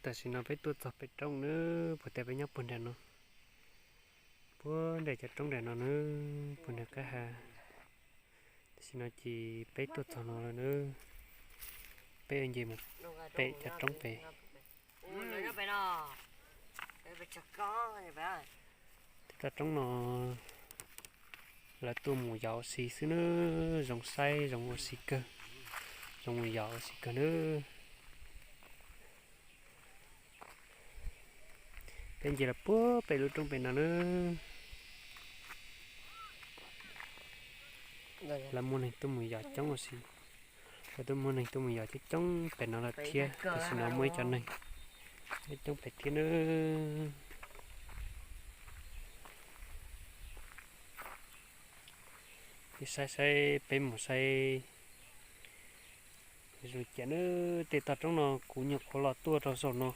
Tam sim no peb tuaj txog pem roob na, puag ta peb nyob puag nram no, puag nram cov roob nram no na, puag nram qab ha. Tam sim no ces peb tuaj txog no lawm na, peb yuav nce mus pem cov roob pem. Tej toj roob no lawv tuaj mus yos ua si xwb na, zoo saib zoo ua si kawg, zoo mus yos ua si kawg na. Peb nce los puag pem lub roob pem no na. Lawv muaj neeg tuaj mus yos coob ua si, lawv tuaj muaj neeg tuaj mus yos coob coob pem no lawm thiab, tam sim no muaj ib co neeg coob pem thiab na. Peb saib saib, peb mus saib zoo li cas na. Tej toj roob no kuv nyuam qhuav los tuaj rau zaum no,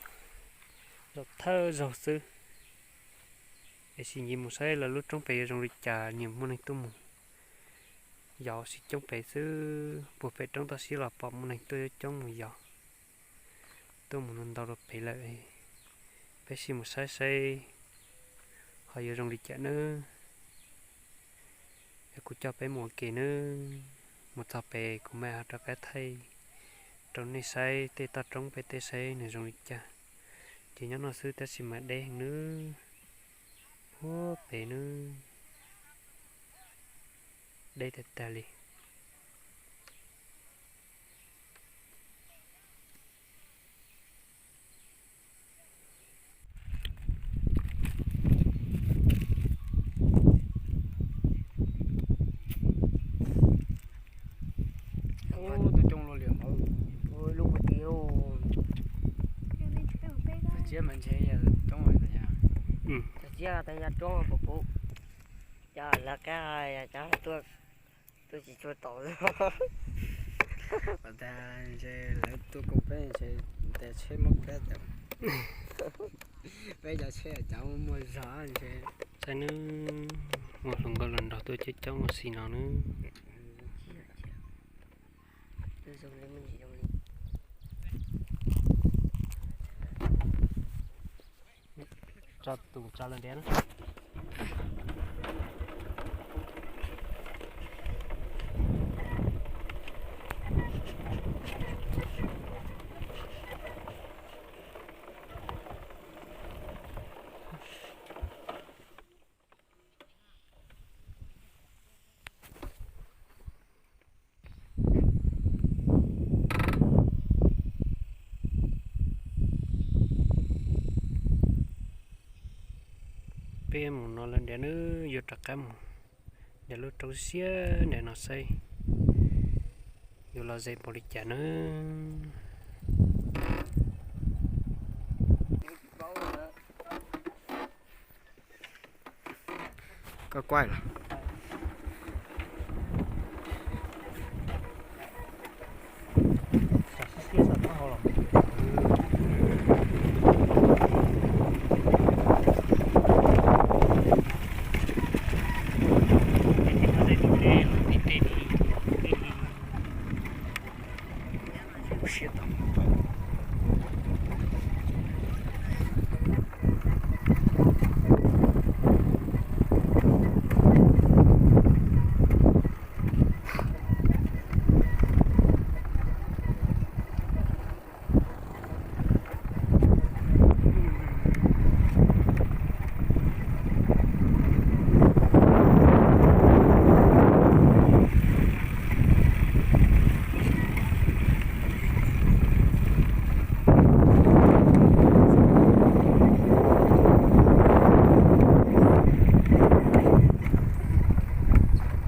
zaum thawj zaug xwb. Es sim nce mus saib lawv lub roob pem yuav zoo li cas, nyias muaj neeg tuaj mus yos ua si coob pem xwb. Puag pem roob toj siab los pom muaj neeg tuaj coob mus yos, tuaj mus ntau ntau rau pem lawm. Peb sim mus saib saib ho yuav zoo li cas nawb. Es kuv coj peb mus ua ke nawb. Mus txog pem kuv mam ho rov qab thaij rau nej saib tej toj roob pem tej saib nws zoo li cas. Ces nyob no xwb tab sis mas deb heev nawb. Huab pem nawb, deb tag tag li. Tus coob luaj li lub puag tim ub. Tag tsiab mas ntshe yog roob, tag tsiab tas yog roob puas puv, cov lawv qab cov tuaj, tuaj tsis tshua tau. Pas tas ntshe lawv tuaj koom peb ntshe tas tsheb mob plab tas, peb cov tsheb cov muaj zog ntshe. Saib nawb, muaj hluas nkauj hluas nraug tuaj coob coob ua si no nawb. Tso tus tso lawm ntiav na. Peb mus no lawm ntiav nawb, yuav rov qab mus nram lub roob siab nram no saib yuav los ze npaum li cas nawb. Koj kuaj los. Siab tau.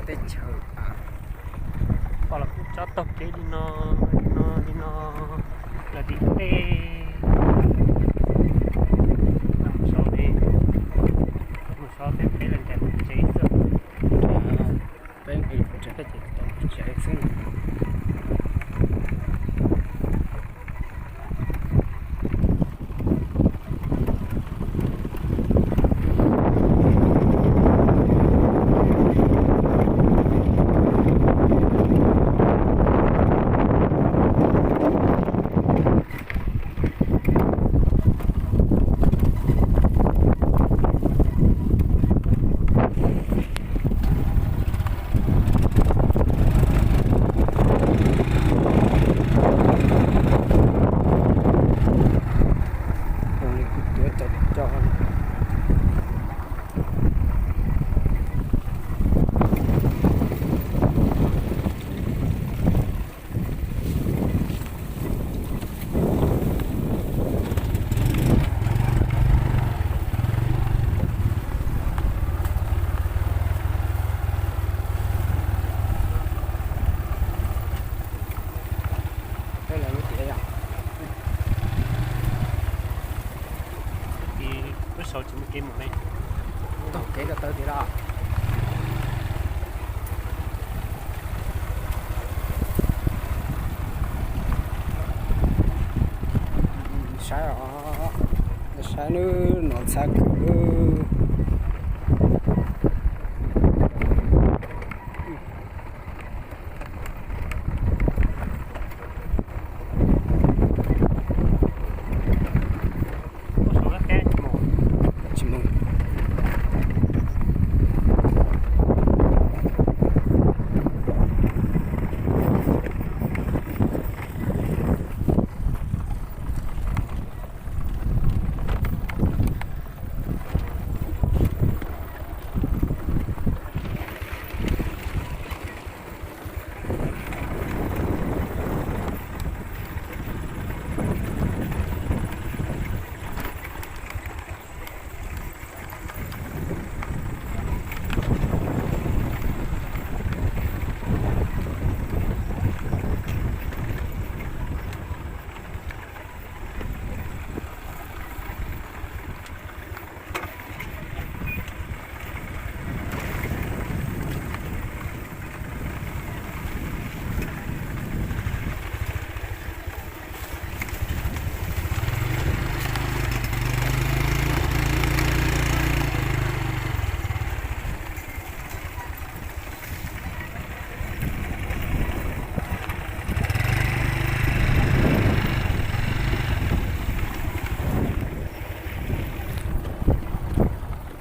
Teb chaws pom los kuj tsob taug kev li no, li no, li no, los tim teb. Mus so, mus so peb peb los nram tsev xwb. Peb nram tsev xwb. Kev mus ne, taug kev ko taw tiag los. Saib os, saib nawb, no ntxhab kawg. Tsis mus.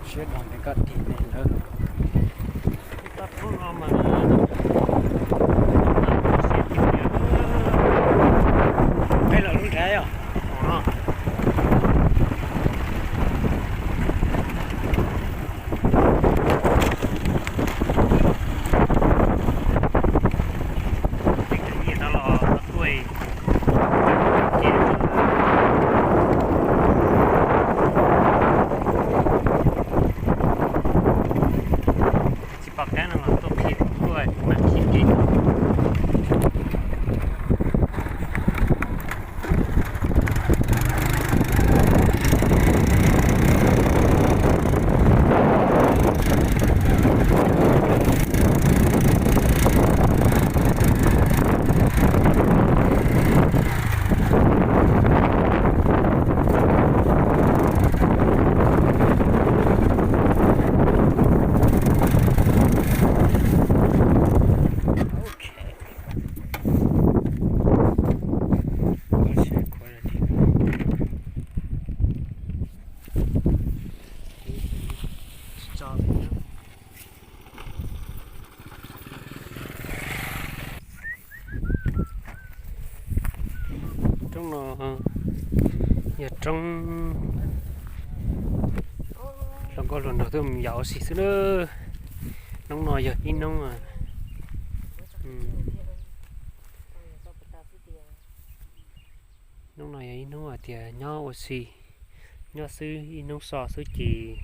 Siab dhau ntev koj tig ntev lawm. Peb los lub nrad os. Tsis pom qab no los tuaj qhib tuaj mam qhib kev. Roob no yog roob hluas nkauj hluas nraug tuaj mus yos ua si xwb na. Hnub no yog ib hnub, hnub no yog ib hnub hais tias nyob ua si, nyob xwb ib hnub so xwb ces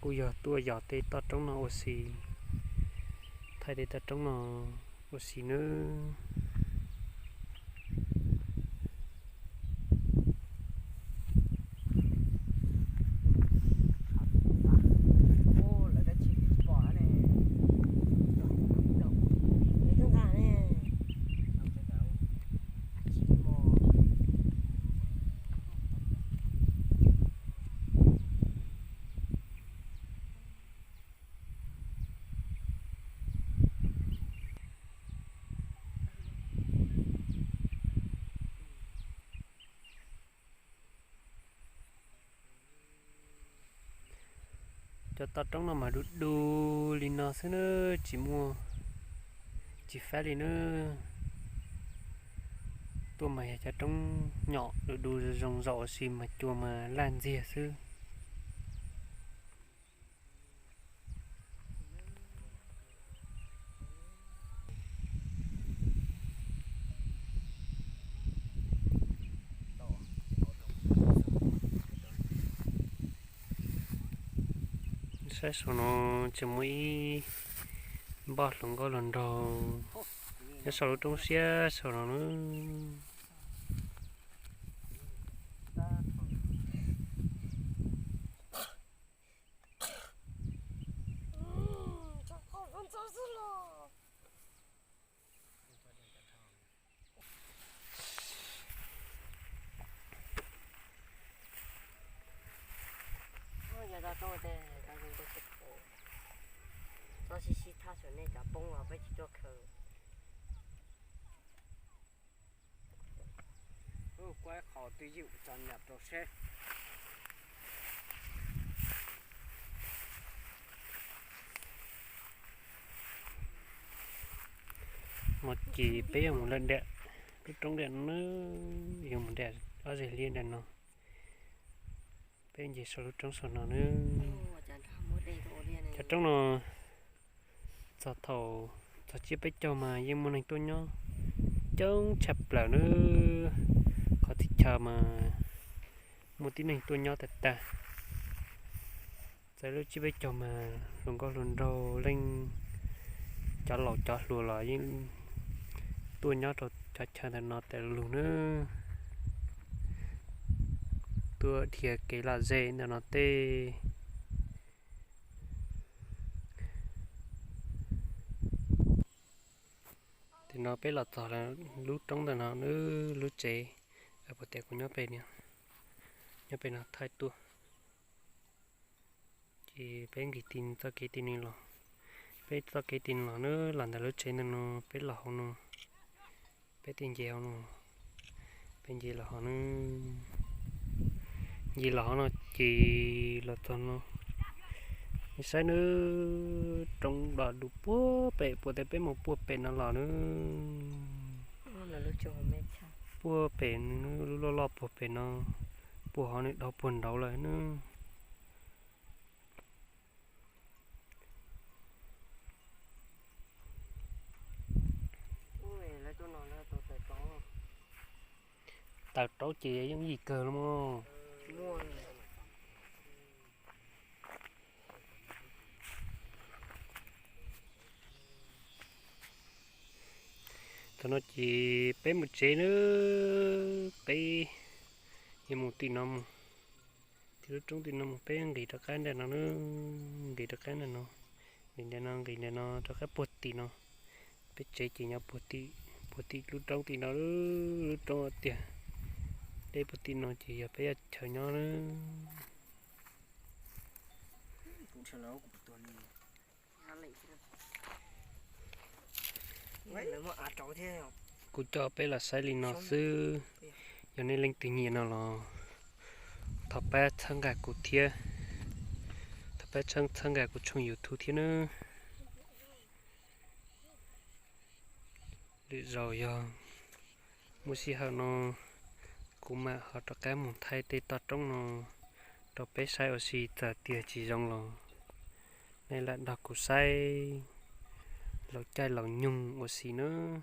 kuj yog tuaj yos tej toj roob no ua si, thaij tej toj roob no ua si nawb. Cov toj roob no mas du du li no xwb na, tsis muaj, tsis faib li na. Tuaj mas yog cov roob nyom du du zoo zoo ua si mas cua mas laj ntxiag xwb. Saib saum no tseem muaj ib npoj hluas nkauj hluas nraug nyob saum lub roob siab saum no na. Nej cov poob los peb tsis tuaj khaws. Kuv ib qho twj ywm tso nyam rau seb. No ces peb yuav mus lawm diam, lub roob diam no, yuav mus diam ob zeg liaj diam no. Peb nce saum lub roob saum no nawb. Cov roob no txog thaum txog tsiab peb caug mas yeej muaj neeg tuaj nyob coob tshaj plaws nawb. Qhov txhia chaw mas muaj tib neeg tuaj nyob tag tag. Txog lub tsiab peb caug mas hluas nkauj hluas nraug leej, cov laus cov hluas los yeej tuaj nyob rau cov chaw ntawm no tas lug nawb. Tuaj dhia kev lom zem ntawm no tej. Tim no peb los txog lub roob ntawm no nawb, lub tsev, puas tias kuv nyob pem, nyob pem no thaij tuaj. Ces peb nqis txoj kev tim no los, peb txoj kev tim no los nawb, los ntawm lub tsev ntawm no, peb los hauv no, peb thiaj nce hauv no, peb nce los hauv no, nce los hauv no ces los txog no, nej saib nawb, roob los du puag pem, puas tias peb mus puag pem no los nawb. Puag pem, lub loj loj puag pem no, puag hauv no dhau puag nraud lawm nawb. Taws raub ces yooj yim kawg los mas. Thaum no ces peb mus tsev nawb, peb yuav mus tim no mus, tim lub roob tim no mus, peb nqis rov qab ntawm no nawb, nqis rov qab ntawm no, nqis ntawm no, nqis ntawm no rov qab puag tim no. Peb tsev ces nyob puag tim, puag tim lub roob tim no, lub roob tiag. Deb puag tim no ces yog peb yaj chaw nyob nawb. Kuv coj peb los saib li no xwb. Yog nej leej twg nyiam no los thov pab txhawb nqa kuv thiab, thov pab txhawb nqa kuv tshooj YouTube thiab nawb. Lwm zaus yog muaj sij hawm no kuv mam ho rov qab mus thaij tej toj roob no rau peb saib ua si, txawm tias tsis zoo los nej lam nrog kuv saib laus caij laus nyoog ua si nawb.